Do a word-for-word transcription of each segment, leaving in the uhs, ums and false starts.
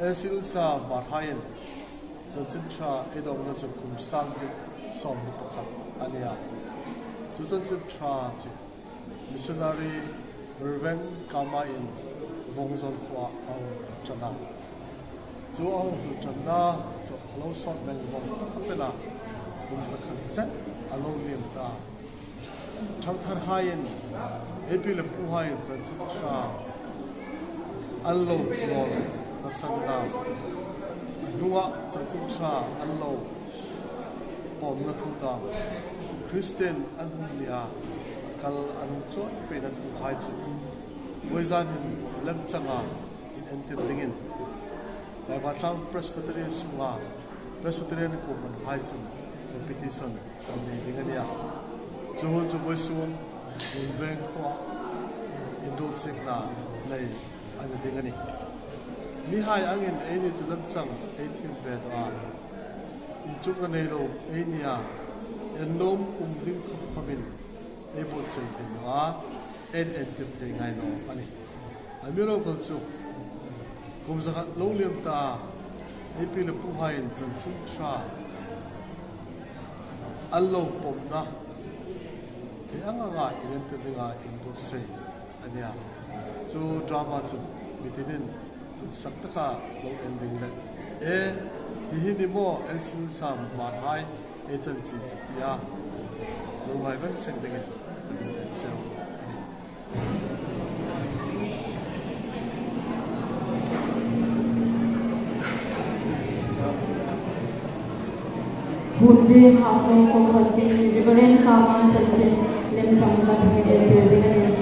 Elsie Lalsam Hmarhaiin chanchin ṭha ei dawngna chu kum sang hni sawmhni pakhat a ni a. Chu chanchin ṭha chu missionary Reverend Kamain Vawngzawl khuoa a hung ṭan a. Chu a hung ṭanna chu a lo sawt veng vawng tak a ni a, kum zakhat zet a lo liem ta. Ṭhangtharhaiin, ei pi le puhaiin chanchin ṭha an lo ngawl hmasan dam, a hnunga chanchin ṭha an lo pawmna thu dam, Kristien an hung nia kal an hung chawi peina thuhai chu vawizan hin lemchanga inentir dingin Laiva Tlang Presbytery sunga Presbyterian kuohmanhai chun repetition kan nei ding a nih a. Chu hun chu vawisun Lunveng khuoa inrulsiekna nei a ni ding a nih. Mihai angin eini chu lemchang ei thim ve naw a, inchukna nei lo ei ni a, en nuom um ding khawp khawpin ei buotsai thei naw a, ei entir thei ngai naw a nih. Amiruokchu kum zakhat lo liem ta ei pi le puhaiin chanchin ṭha an lo pawmna hi anga nga inentir dinga inbuotsai a nih a. Chu drama chu mitinin sak taka lo en ding le, e, hi hi ni maw Elsie Lalsam Hmarhai ei chanchin chu tia lo ngai veng seng dingin kan en cheu. Hunveng Haflong Kawngkhar tieng Reverend Kama chanchin lemchang kan hung entir ding a nih.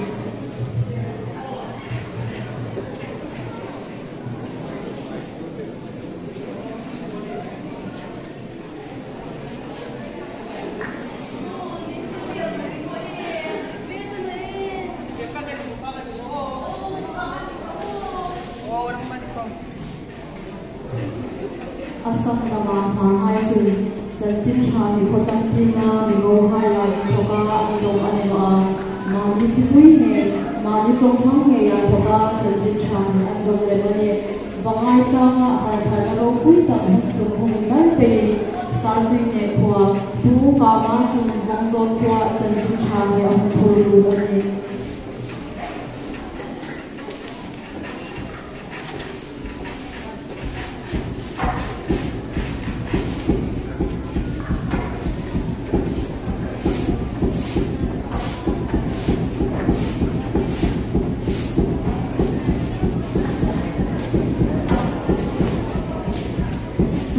A sak lama Hmarhai chun chanchin ṭha hi khawtlang tienga mi ngohai lai inthoka an dawng a ni naw a. Mani chipui ngei, mani ṭawng hmang ngeia inthoka chanchin ṭha hi an dawng lem a nih. Vangai tlanga hartharna ropui tak hung tlung hung inlar peiin Sartuineh khuoa, Pu Kama chun Vawngzawl khuoa chanchin ṭha hi a hung phur lut a nih.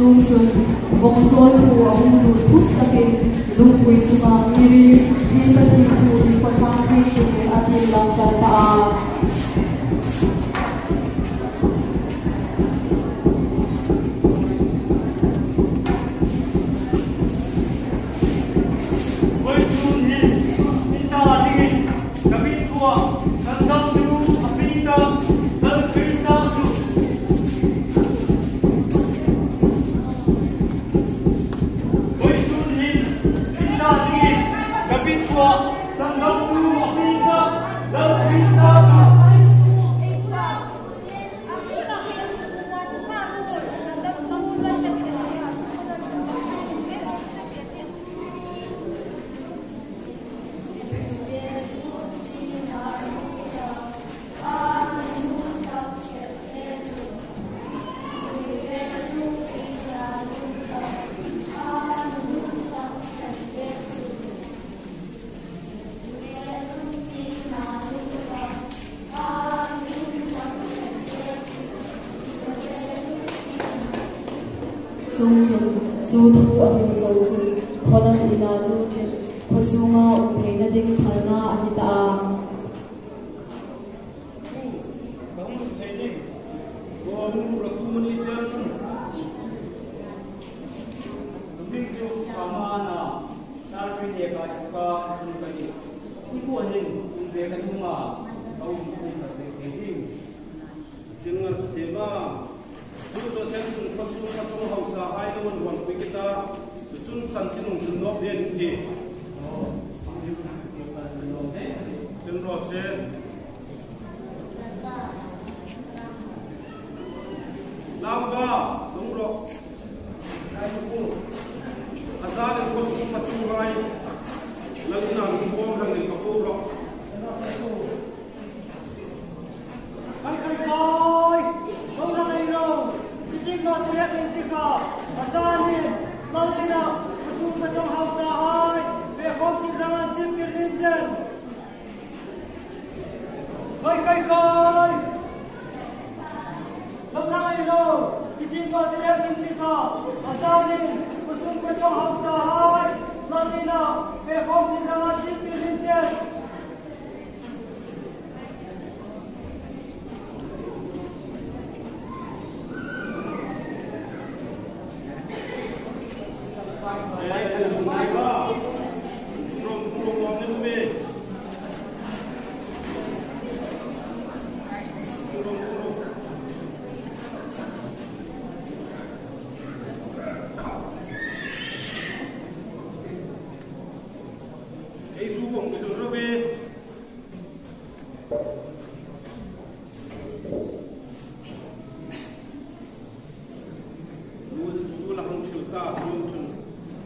Chuongchun, Vawngzawl khuo a hung lut phut takin, lungpui chunga mi ri, hi ka thi thu hi khawtlang tieng a ti lang ṭan ta a. Vawisun hin, in ta dingin, David khuoa, sandamtu, a hming ta, Lal Krista chu. Vawisun hin, in ta dingin, David khuoa, sandamtu, a hming ta, Lal Krista chu. Chuongchun, chu thu a hril zo chun, khawlam ina lutin, khuo sunga um theina ding phalna a ni ta a. Sarpi neka ka hung ka ni. Hi khuo hin, in ve ka hnunga, ka um ka ni ka ve thei ding. Chin ngar chu te ma. Chu chu chen chun khuo sunga chunga hausahai lo an ruolpui ki ta. Chu chun chanchin hung tlung nawk ding ti. Chen raw se. Lamka, lawm ro. A zanin khawsung pachunghai, lal ina mi pawm rangin ka ko ro. Khai, khai, khai! Lo rang ei ro. Kiching naw ti reng in ti kha. A zanin, lal ina, khawsung pachunghai, fe khawm chin rang an chin tir nin chen. Khai, khai, khai! Lo rang ei ro. Kiching naw ti reng in ti kha. A zanin, khawsung pachunghai, lal ina, fe khawm chin rang an chin tir nin chen. Ei zu vong thil ro ve. Zu la hang thil ta, chuong chun,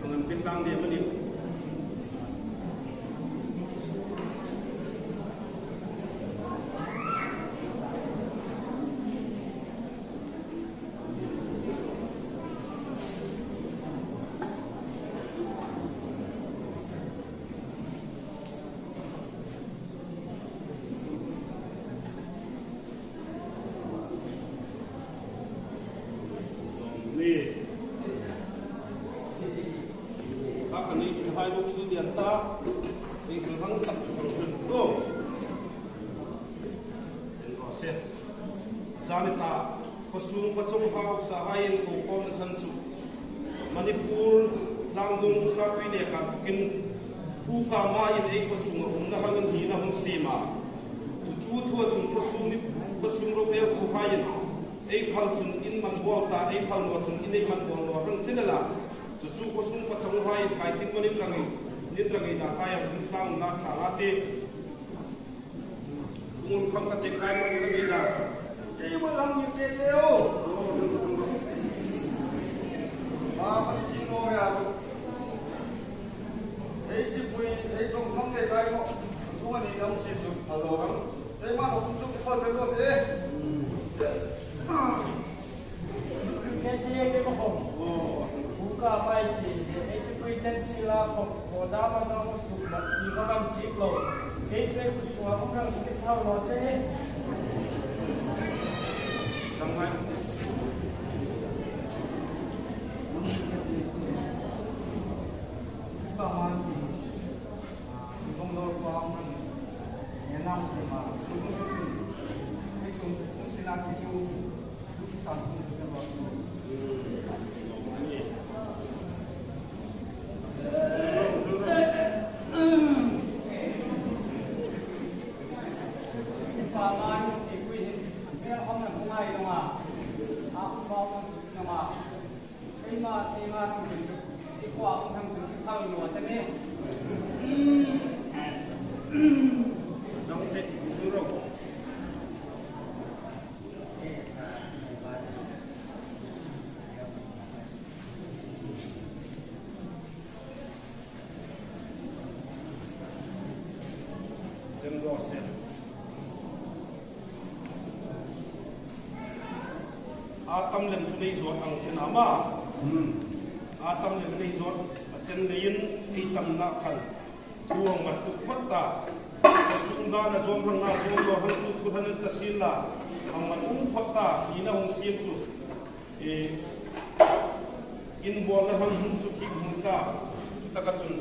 hang an pe tlang de mani. Zani ta, khawsung pachunghai hausa hai inkokhawmna san chu Manipur tlangdung Sartui neka thukin Pu Kama in ei khawsunga umna hang hin a hung siem a. Chu chu thua chun khawsung ni, khawsung ropui tu hai in ei phal chun in man bawl ta, ei phal naw chun in ei man bawl naw hang chin a la. Chu chu khawsung pachunghai kai tin manin rang ei, nin rang ei da kai a hung tlang na tha la te. Ngun kham ka te kai mo ni ka ni da. Kei mo lam ni te te o. Ba pa chi mo ya. Ei chi pui, ei tong kham te kai mo. Sunga ni dong si su a lo rang. Ei ma lo su pa te lo se. Kei ti ei ke ko hom. Pu Kama ti, ei ti pui chen si la ko, ko da ma na mo su ma, ti ka ban chik lo. Kei chwe ku su a um rang su ki thau lo che ni. Tang mai. Kama ti. Kong lo ko ang rang. Ni nam si ma. Kei ku si na ki chu. A tam lem chu nei zot ang chen ama. Hmm. A tam lem nei zot a chen leiin ei tam na khan. Thu hang mat tuk phawt ta. Sum dan a zawm hang a zawm lo hang chu khu than ta sil la. Hang mat um phawt ta, ina hung siem chu. E, in bawlna hang hun chu khi hun ta. Chu taka chun.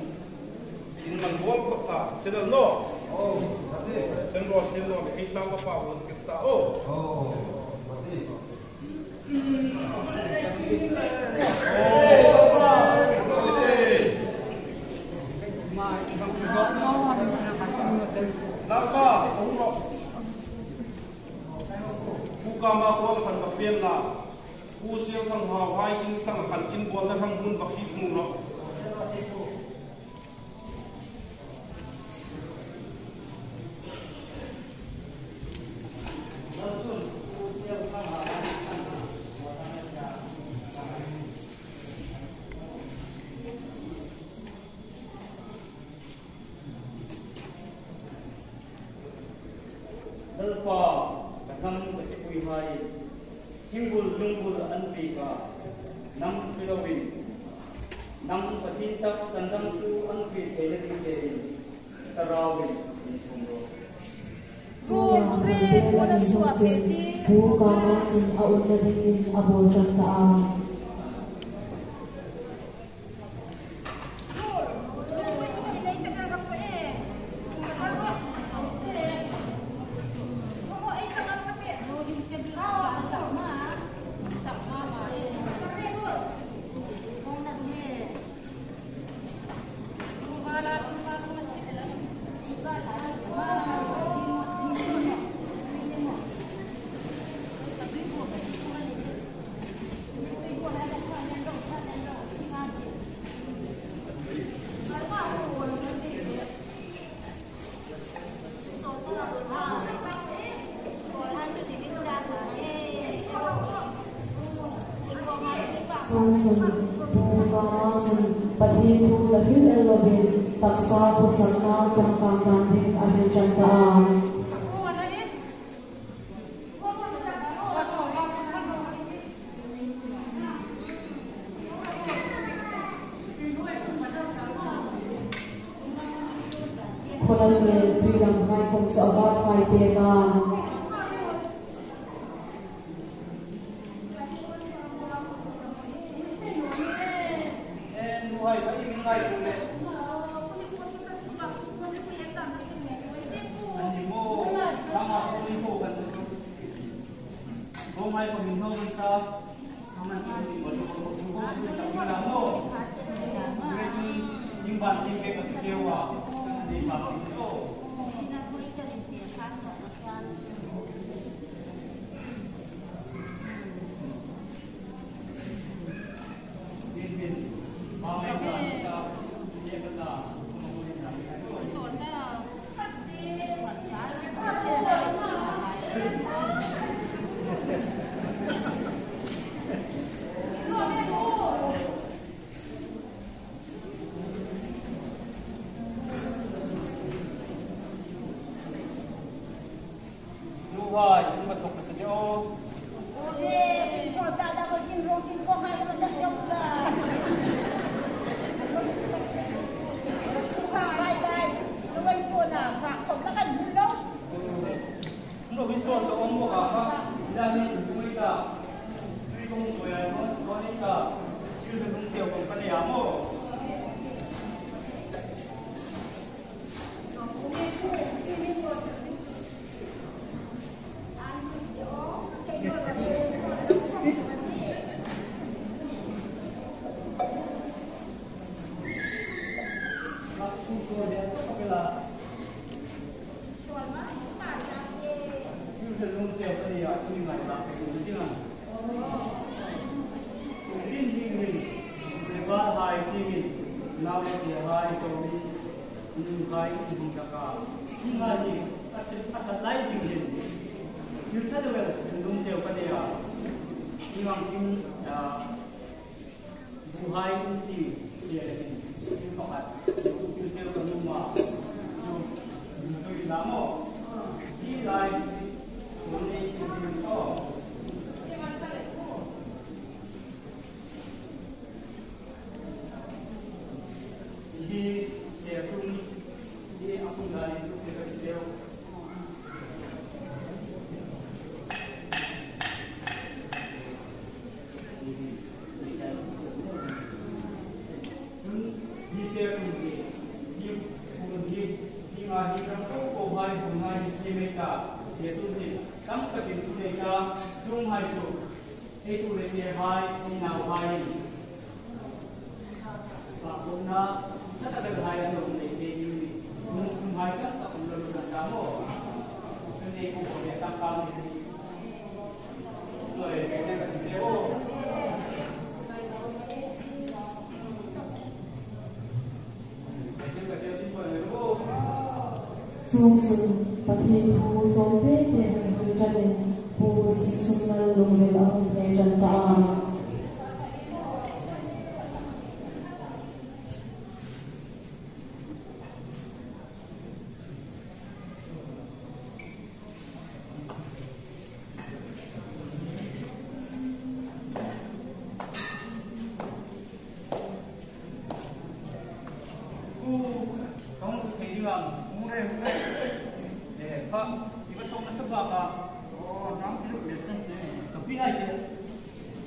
In man bawl phawt ta. Channel no. Oh, ati. Channel no, channel no. Ei tlang ma pa hung kit ta. Oh. Oh, ati. Pu Kama kual khan ka fiel la. Pu Sial Thang hau hai in sang khan in bawlna hang hun bak hi hmu ro. Thingbul lungbul an pêk a, nang hre loin, nang Pathien tak sandamtu an hriet theina ding chein, Thlarauin inthum rawh. Pu Kama chun a umna dingin a bawlṭan ta a. Chuongchun, Pu Kama chun Pathien thu la hril el lovin, taksa khawsakna changkang dan ding a hril ṭan ta a. Khawlam le tuilam hai khom chu a va fai pek a. Nuhai, in ma thok ka sa de o. Ole, in so ta da ko kin ro kin ko hai so da yok la. Su ha hai dai. Lo wai ko na, fa ko la kan lo. Lo wi so to om ko ha ha. Da ni su wi ka. Sui kong ko ya no, no ni ka. Sui de kong teo kong ka ne ya mo. Rin, rin, rin. Lebar hai chingin, nau le tia hai chawmin, nun hai ching taka. Hi hai hi, a ṭhat, a ṭhat lai zing zing. Thil ṭha deu el, lung deu ka nei a. Hi mang ching, a, bu hai in ching, tia le hin. Thil pakhat, thil ṭha ka nuom a. Chu, nun tui la maw. Hi lai, nun nei sin ding maw. Hi, hi a kum lai chu ka ti deu. Chun, hi se kum hi, hi kum hi, hi nga hi ram ko ko hai, kum hai, hi se mai ta, se tum hi, tam ka tin tu nei ta, chung hai chu. Ei tu le te hai, ei nau hai. Fa ko na, ta ta le hai lo le te ni. Mun sum hai ka ta ko lo ka ta mo. Ka ne ko ko le ta ka ni. Lo le ke se ka se o. Chuongchun Pathien thu hlawm te te hung hril ṭanin Pu Singsungnal lungril a hung hne ṭan ta a.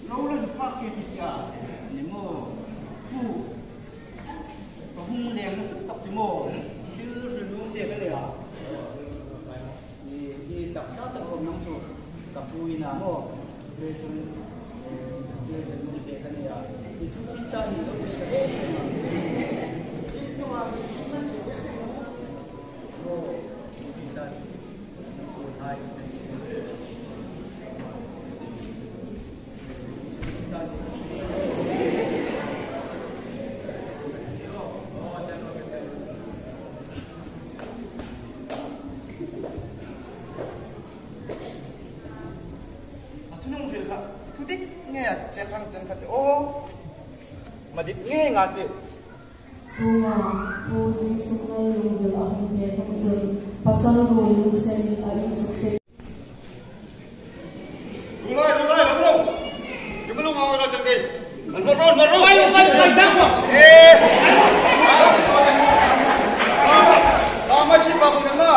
Lo lan phak ke ti a. Ni maw. Pu. Ka hung leng na suk tak ti maw. Thil hril nuom che ka nei a. I, i taksa tak khom nang chu ka pu ina maw. Ve chun, eh, thil hril nuom che ka nei a. Isu Krista ni lo ni ka nei. Isu Krista ni. A thu nung hril kha, thu dik nge a chen rang chen kha te aw. Ma dik nge nga te. Chuonga Pu Jesu ngailungril a hung pek ang chun, pasal ruoi lungsen a insukse. Ruoi, ruoi, ruoi, ruoi. Ruoi, ruoi, ruoi, ruoi. Ruoi, ruoi, ruoi, ruoi. Eh. Ah, ma ti pa ko na.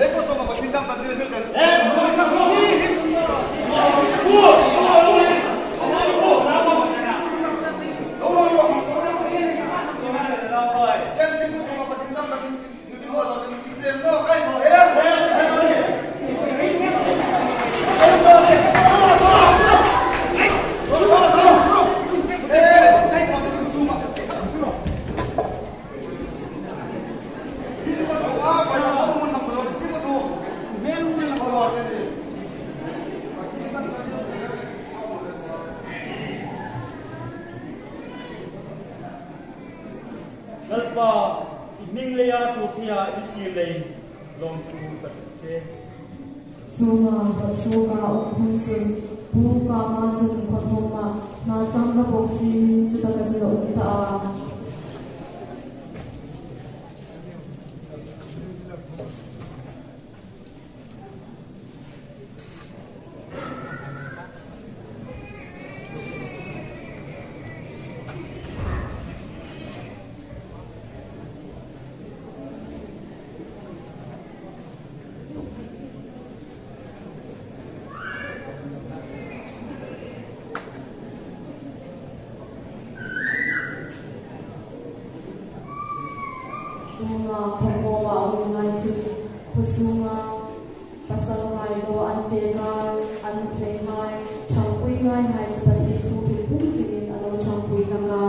Eh, ko so ma pa tin dang ta ti ni. Eh, ruoi, ruoi, ruoi. Lalpa, i hming leia tu thia i siem leiin lawm chu ka hril che. Chuonga, ka suoka um hun chun, pu kama chun khawthawma hna chang ka bawk siemin chu taka chu la um ta a. Chuonga, khawmawma a um lai chu, khuo sunga pasalhai lo an fe ngai, an fe ngai, ṭhangpui ngaihai chu Pathien thu hril pum zingin a lo ṭhangpui hlak a.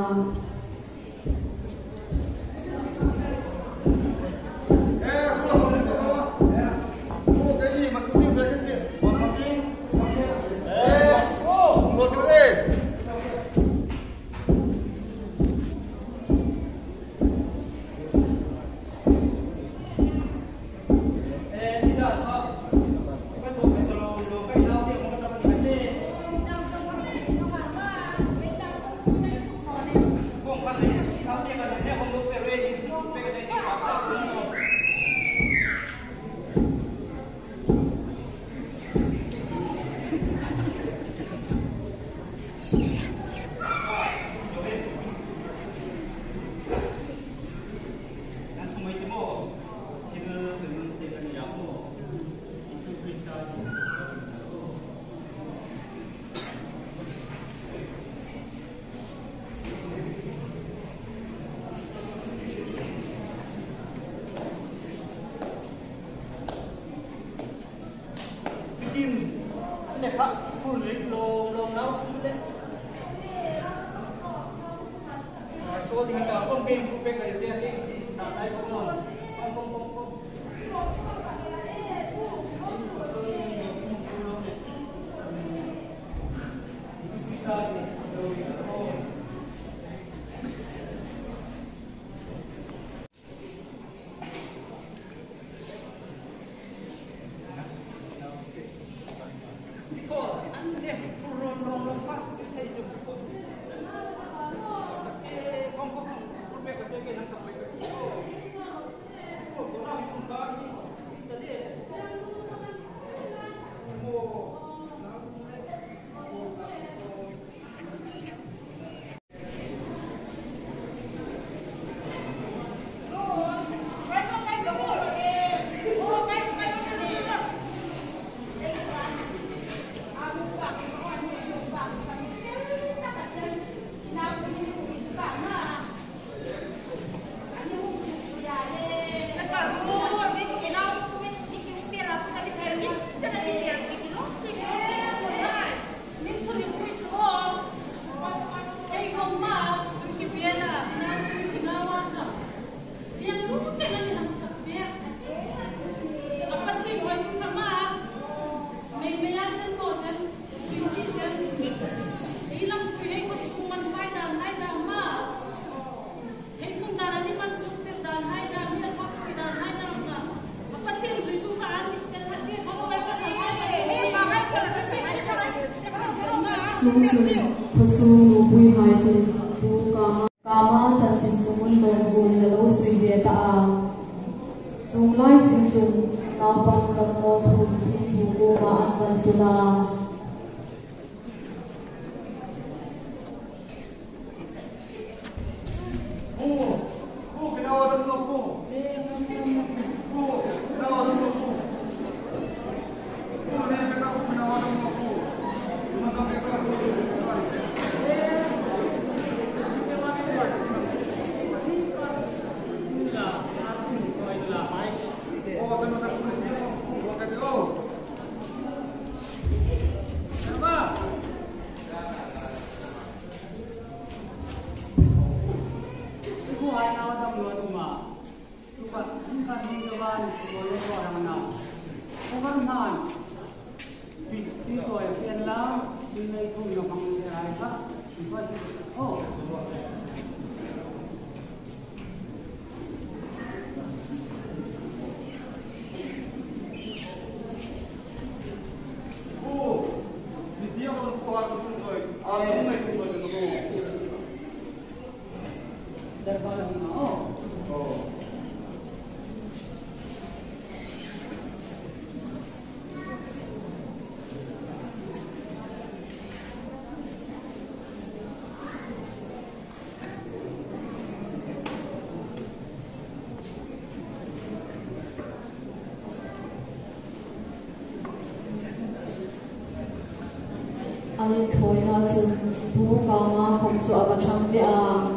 Tim, lekha phur rik lawm lawm nau le. Ai, so ding ka kong peng, kong peng ka che, ta nai kong lawm. Kong, kong, kong, kong. Chuongchun, khawsung nupuihai chun Pu Kama, Kama chanchin chunga nuom zuol la lo sui ve ta a. Chuong lai zing chun, naupang damnaw thu chu thiempu kuoma an van tlung a. An inthawina chun Pu Kama khawm chu a va ṭhang ve a.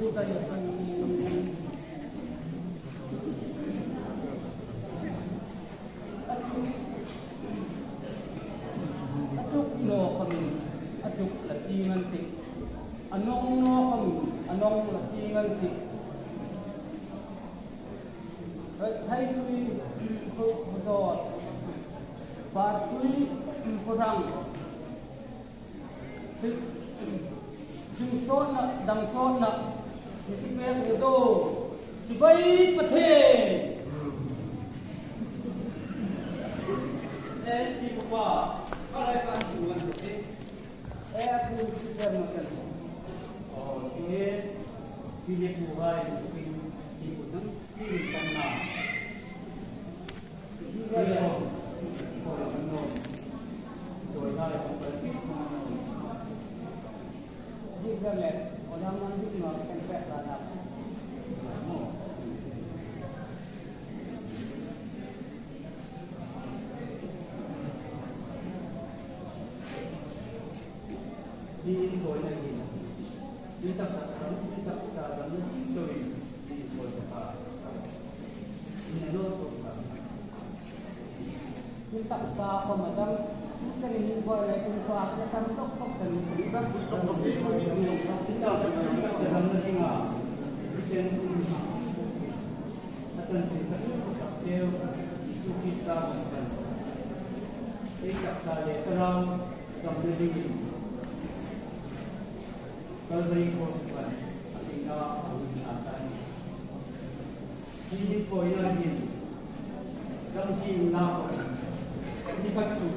A chuk naw khawmin a chuk la ti ngan tih. A nawng naw khawmin a nawng la ti ngan tih. Theitui khu, khu dawt. Bartui khu rang. Hring sawtna, dam sawtna, mi ti pek ni do. Chibai Pathen. Eh, ti ko pa, ka lai ka ti wan ko te. Eh, ku si ka ma kan. Oh, si e, ti le ku hai, ti, ti ku dam, ti kan na. Ni taksa khawm a dam, ni chang ni boi le kum fa, ni tam tok tok chang ni tam tok tok tok ni. Ni taksa dam na dinga, ni sen kum a chan chin tak tak cheu, Isu Krista kan kan. Ni taksa le ka ram, dam na dingin. Calvary Cross kan, a ding a, a hun a ta ni. Hi kawina hin, ram hi na ko, ni khat chu,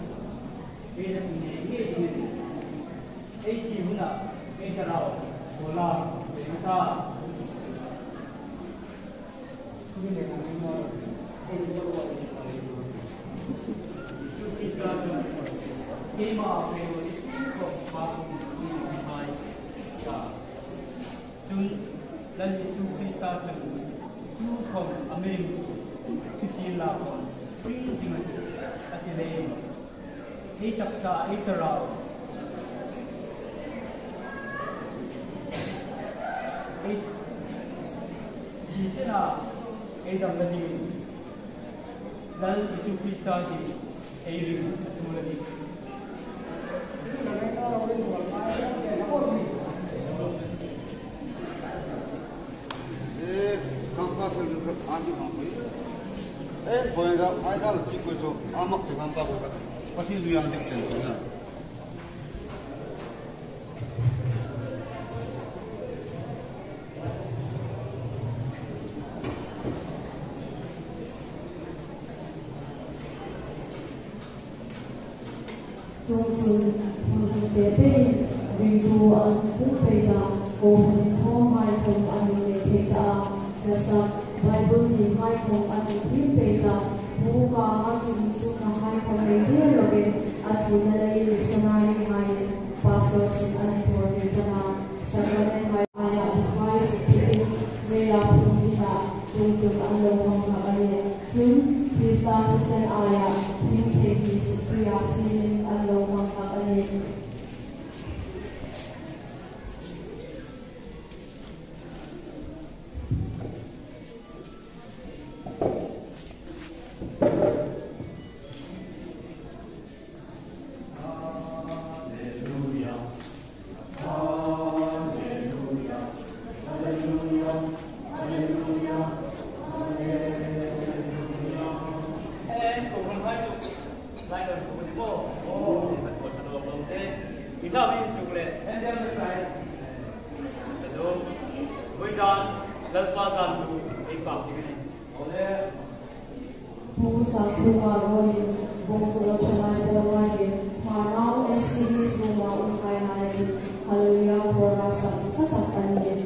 ei na chu ngei ngei ni, ei thi huna, ei ta rau, ko la, ei na ta. Ni le na ni mo, ei ni mo, ei ni mo. Isu Krista chu, keima pe ko, ko pa ko ni mai sia. Chun, Lal Isu Krista chun, tukhawm a mi ring chu, thusienla khawm, hring ding a ti, a ti leiin. Ei taksa, ei ta rau. Ei, thi sena, ei dam la dingin. Lal Isu Krista hi ei ring a tul a nih. Eh, kan pa thil kan an ti hang pui. Eh, poi da, ai da chi ko cho, a mak che kan pa ko ka. Pathian zui an dik chen ko na. Chuongchun, hmun hmun te peiin ringtu an hung pei ta, kohhran inthawmhai khawm an hung nei thei ta a, hla sak, Bible thiemhai khawm an hung thiem pei ta, hmu ka nga chu insuknahai khawm nei thei lovin, a ṭhutna leiin missionary hai, pastor sin an inthawtir ta a, sacrament hai aia buhai sukphirin, meia phum dingin chuongchun an lo hmang hlak a nih. Chun, Krista thisen aia, thiemtheihai sukphi a sinin an lo hmang hlak a nih. Hello. Voizan, Lalpa zan lu, ei fak ding a nih. Pu Sangphuma ruoiin, Bungsu Chalai Pawl ruoiin, Hmarnau S T D room-a um kaihai chu, Hallelujah chorus sak tak an nih.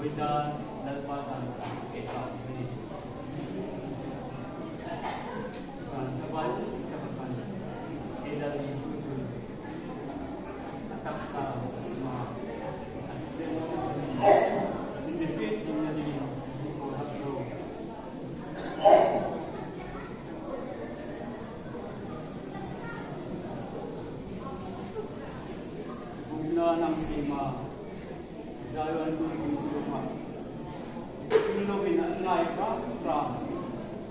Isa Lalpa zan ka ke ka ni. Zan ka ban ka ban. Ei Lal Isu chu a taksa a sima. A sima. Ni mi fe sing na ni ko ha so. Bukna nam sima. Zion tuitum suma. Tuiloin an ngai hram hram.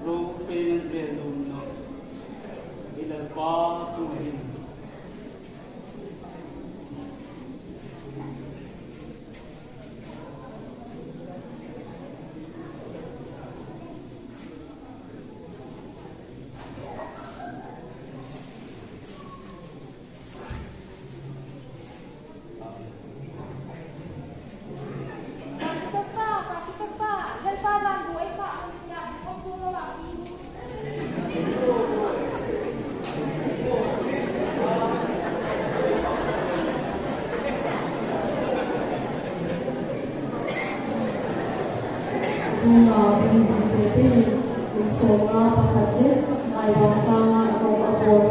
Ro fe nan vel lum naw. Ei Lalpa chunga hin. Zunga bung ding se pei, bung sawmnga pakhat zet, Maivan tlanga a ko a pawl.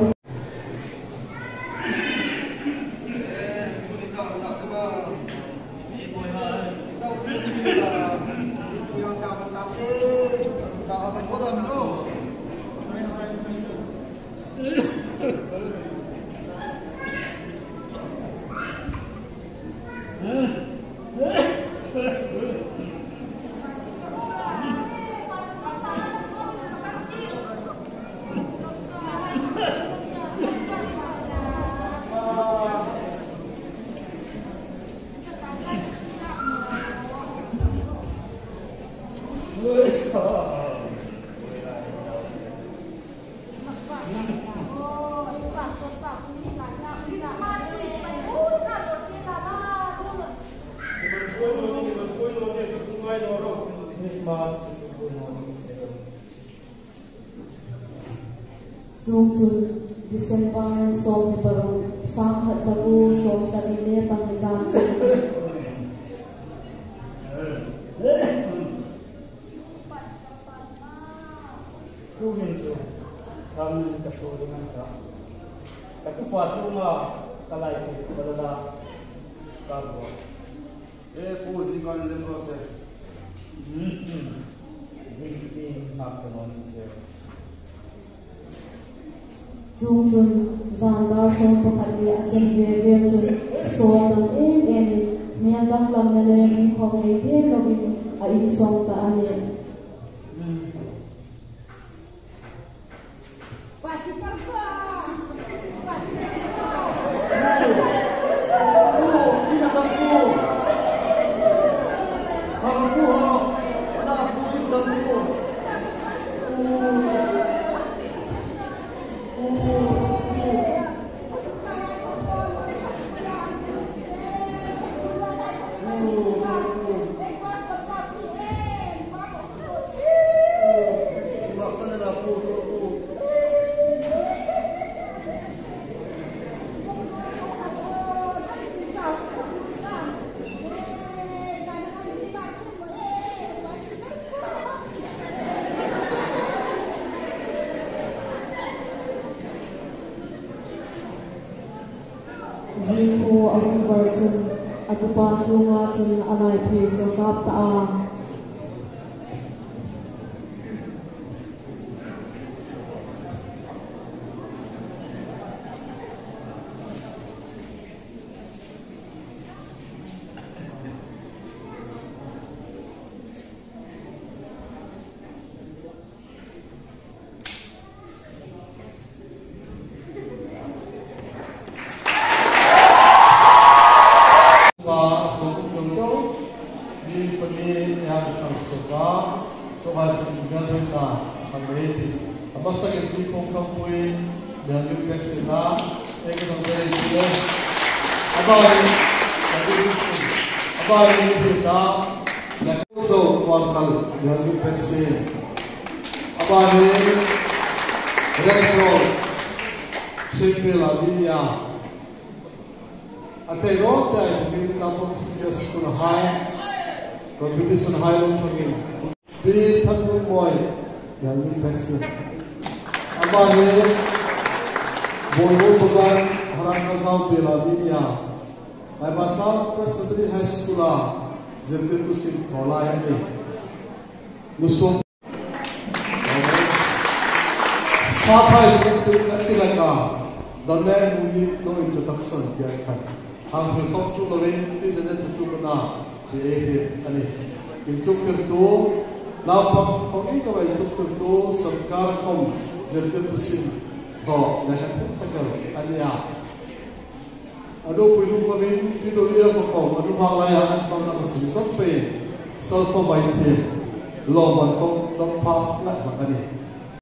Chuongchun December sawmhni paruk, sangkhat zakuo sawmsari le pahni zan chun. Tuhin chu, thangin ka suol ding a ni ta. Ka tupa chunga ka lai pui ka la la ka buoi. E pu, zing ka lem ro se. Zing ti nak ka non se. Chuongchun zan dar sawm pakhat li a chen ve ve chun sawl dang em emin, hmel danglamna le ringkhawm nei tiem loin a insawng ta a nih. Zing pu a hung var chun, a tupa tlunga chun a lai pui chu kap ta a. Pa, sawm tum tum tum, mi pahni ni a kan sawm a, chuong ang chun mi hmel hrietna kan nei ti. A hmasain Pi Pawngkhampui, mi hang lut pek sien a, ei ka hang pek sien. A bang, a bang, a bang, Zo Kuarkal, mi hang lut pek sien. A bang hi Rengso, Singpela Media. A thei ro te ai mi ta pom si ke school hai. Competition hai lo thangin. Pi Thanmuimoi, Yangin Benson. Ama hi Bawihawk Bagan, Harangajao biela mi a nih. Laibartlang Presbyterian High School-a zirtirtu sin thaw lai a nih. Nusuong. Saphai zirtirtu kan ti laka. Don Leng Muni, no introduction, dear friend. Hang hmu khawm chu lovin, pi zene chu tu na, ti ei hi a nih. Inchuktirtu, naupang khawm ei ka vai inchuktirtu, sawrkar khawm zirtirtu sin thaw le khat tak a nih a. A ropui lung khawmin, P W F khawm, a nuhmei laia an pang na ka sum sawt pei, sulphur vai thiem, lawmman khawm dawng phak ngat mak a nih.